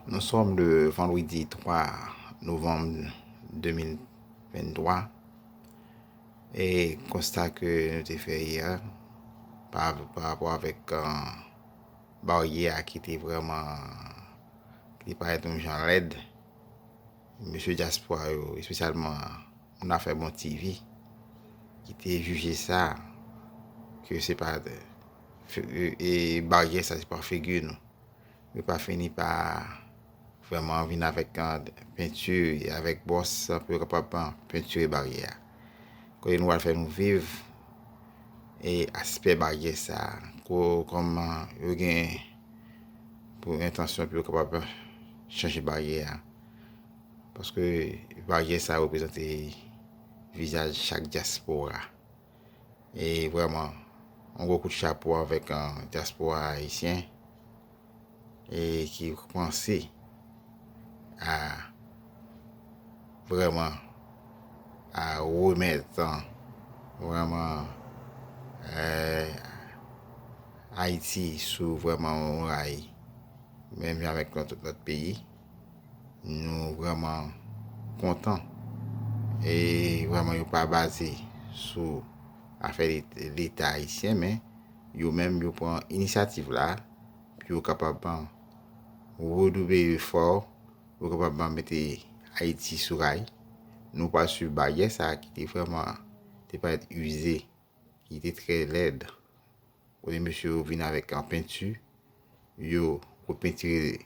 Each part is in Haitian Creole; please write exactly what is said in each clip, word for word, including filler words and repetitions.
Nous sommes le vendredi trois novembre deux mille vingt-trois. E konsta ke nou te fè yè pa, pa rapò avèk, euh, baryè a ki te vrèman, ki te parèt yon jan lèd. Mesye dyaspora yo, espesyalman moun afè Bon T V, ki te jije sa, ke se pa, e, e baryè sa, se pa figi nou. Yo pa fini pa vrèman vin avèk, ah, penti, avèk bwòs, pou yo kapab, ah, pentire baryè a. Kote nou pral fè nou viv, e aspè baryè sa, ko-, kòman yo gen pou entansyon pou yo kapab chanje baryè a. Paske baryè sa reprezante vizaj chak dyaspora. E vrèman, yon gwo kout chapo avèk, ah, dyaspora ayisyen, e ki panse a vrèman a remèt, ah, vrèman, eh, Ayiti sou vrèman yon ray, menm jan avèk nan tout lòt peyi. Nou vrèman kontan. E vrèman, yo pa baze sou afè Let-, Leta ayisyen, men yo menm, yo pran inisyativ la pou yo kapab redouble efò, pou yo kapab mete Ayiti sou ray. Nou pral swiv baryè sa a ki te vrèman, te parèt ize, ki te trè lèd. Kote mesye yo vin avèk an penti, yo repentire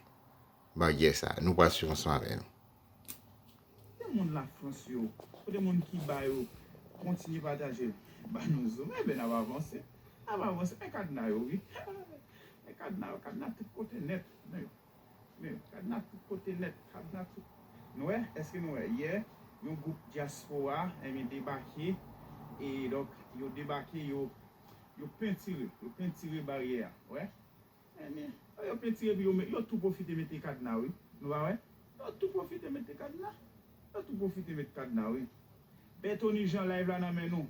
baryè sa. Nou pral swiv ansanm avè nou. Kote moun Lafrans yo? Kote moun Kiba yo? Kontinye pataje l ba nou zoom. Enben, n ap avanse. N ap avanse. Men kadna yo, wi. Men kadna yo, kadna tout kote nèt. Men, men kadna tout kote nèt. Kadna tout. Nou wè? Èske nou wè? Yè, yon gwoup dyaspora, enben, debake. E donk, yo debake, yo, yo pentire. Yo pentire baryè a. Wè? Ebyen, yo pentire epi yo met, yo tou pwofite mete kadna, wi. Nou pa wè? Yo tou pwofite mete kadna. Yo tou pwofite met kadna, wi. Bètoni Jan, live la nan men nou.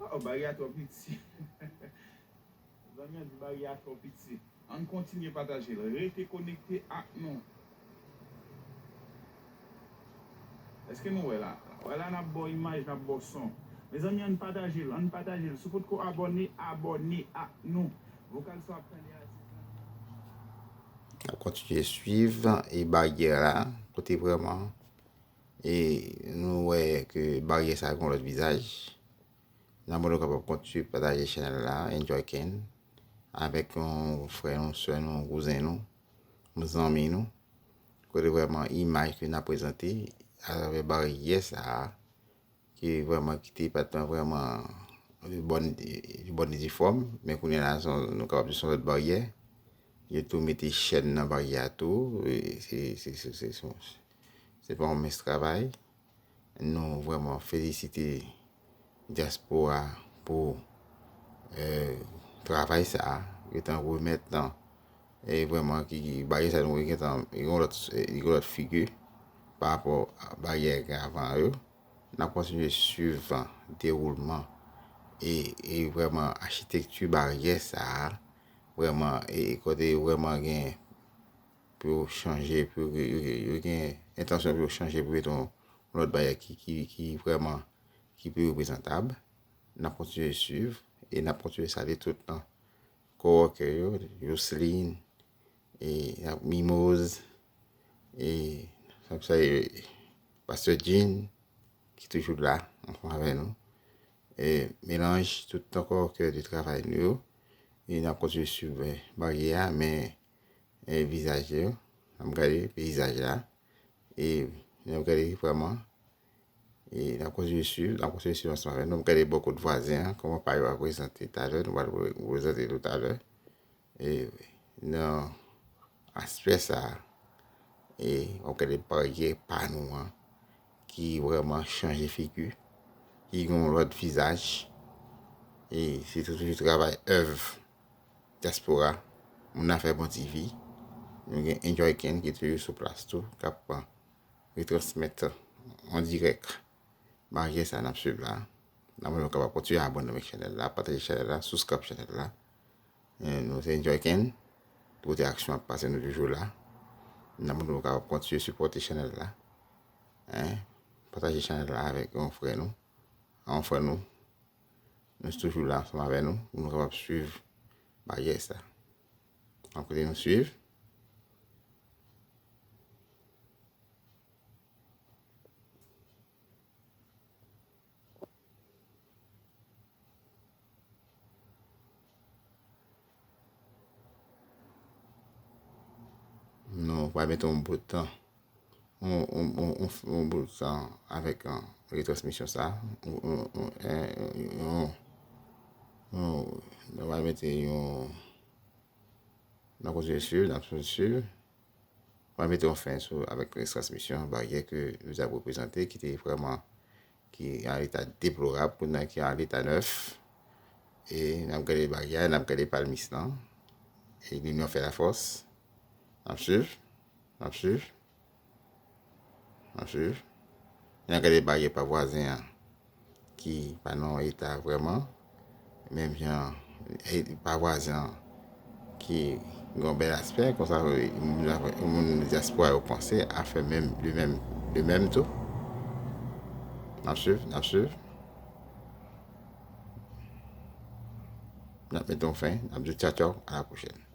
Oh, baryè a twò piti. Zanmi an di baryè a twò piti. Ann kontinye pataje l. Rete konekte ak nou. Èske nou wè la? Wè la, n ap ba w imaj, n ap ba w son. Mezanmi, ann pataje l, ann pataje l. Si w potko abòne, abòne ak nou. Vokal sa w ap tande a, se... N ap kontinye swiv e baryè la, kote vrèman, e nou wè ke baryè sa gen yon lòt vizaj. N ap mande w kapab kontinye pataje chanèl la, Enjoy Ken, avèk yon frè nou, sè nou, kouzen nou, yon zanmi nou. Kote vrèman imaj ke n ap prezante atravè baryè sa a, ki vrèman, ki te pa t vrèman, euh, bonne, bonne et due forme, men kounye a la, se yon, nou kapab di se yon lòt baryè. Yo tou mete chèn nan baryè a tou. E se, se, se, se, se, se pa yon mens travay. Nou vrèman felisite dyaspora pou, euh, travay sa a. Yo t an remèt nan, e vrèman ki, ki baryè sa nou gentan, li gen yon lòt, li gen yon lòt figi pa rapò a baryè ki avan yo. N ap kontinye swiv dewoulman e, e vrèman achitekti baryè sa a, vrèman, e, e kote yo vrèman gen pou yo chanje, pou yo, yo, yo gen entansyon pou yo chanje, pou mete yon lòt baryè ki, ki, ki vrèman, ki pi reprezantab. N ap kontinye swiv e n ap kontinye salye tout kowòkè yo, Jocelyn, e n ap Mimoz, e n ap salye Pastè Jean, ki toujou la, ansanm avè nou. E Melanj, tout kowòkè de travay nou yo. E n ap kontinye swiv, e, baryè a, men, e, vizaj yo. N ap gade peyizaj la. E n ap gade vrèman. E n ap kontinye swiv, n ap kontinye swiv ansanm avè nou. N ap gade bò kot vwazen an, kòman pa yo ap prezante talè, nou pral pre-, prezante nou talè. E nan aspè sa a, e w ap gade baryè pa nou an, ki vrèman chanje figi, ki gen yon lòt vizaj. E se toujou travay èv dyaspora, moun afè Bon T V. Nou gen Enjoy Ken ki toujou sou plas tou, k ap retransmèt an dirèk baryè sa n ap swiv la. N ap mande w kapab kontinye abòne avèk chanèl la, pataje chanèl la, subscribe chanèl la. E nou se Enjoy Ken. Kote aksyon ap pase, nou toujou la. N ap mande w kapab kontinye sipòte chanèl la. Hein? Pataje chanèl la avèk yon frè nou. Yon frè nou. Nou toujou la ansanm avè nou pou nou kapab swiv baryè sa. Donk, kote nou swiv. Nou pral mete yon bout tan. Yon, yon, yon, yon, yon bout tan avèk, euh, retransmisyon sa. Yon, yon, yon, eh, yon, yon, nou pral mete yon, n ap kontinye swiv, n ap kontinye swiv. Mwen mete yon fen sou, avèk retransmisyon, baryè ke nou t ap reprezante, ki te vrèman, ki an leta deplorab, kounye a ki an leta nèf. E n ap gade baryè, n ap gade palmis lan. E l'union fait la force. N ap swiv, n ap swiv, n ap swiv. N ap gade baryè pa vwazen an. Ki pa nan yon eta vrèman, menm jan, e pa vwazen an ki gen yon bèl aspè, konsa, moun, moun dyaspora yo panse a fè menm, de menm, de menm tou. N ap swiv, n ap swiv. N ap mete yon fen, n ap di tchaw, tchaw, a la pwochèn.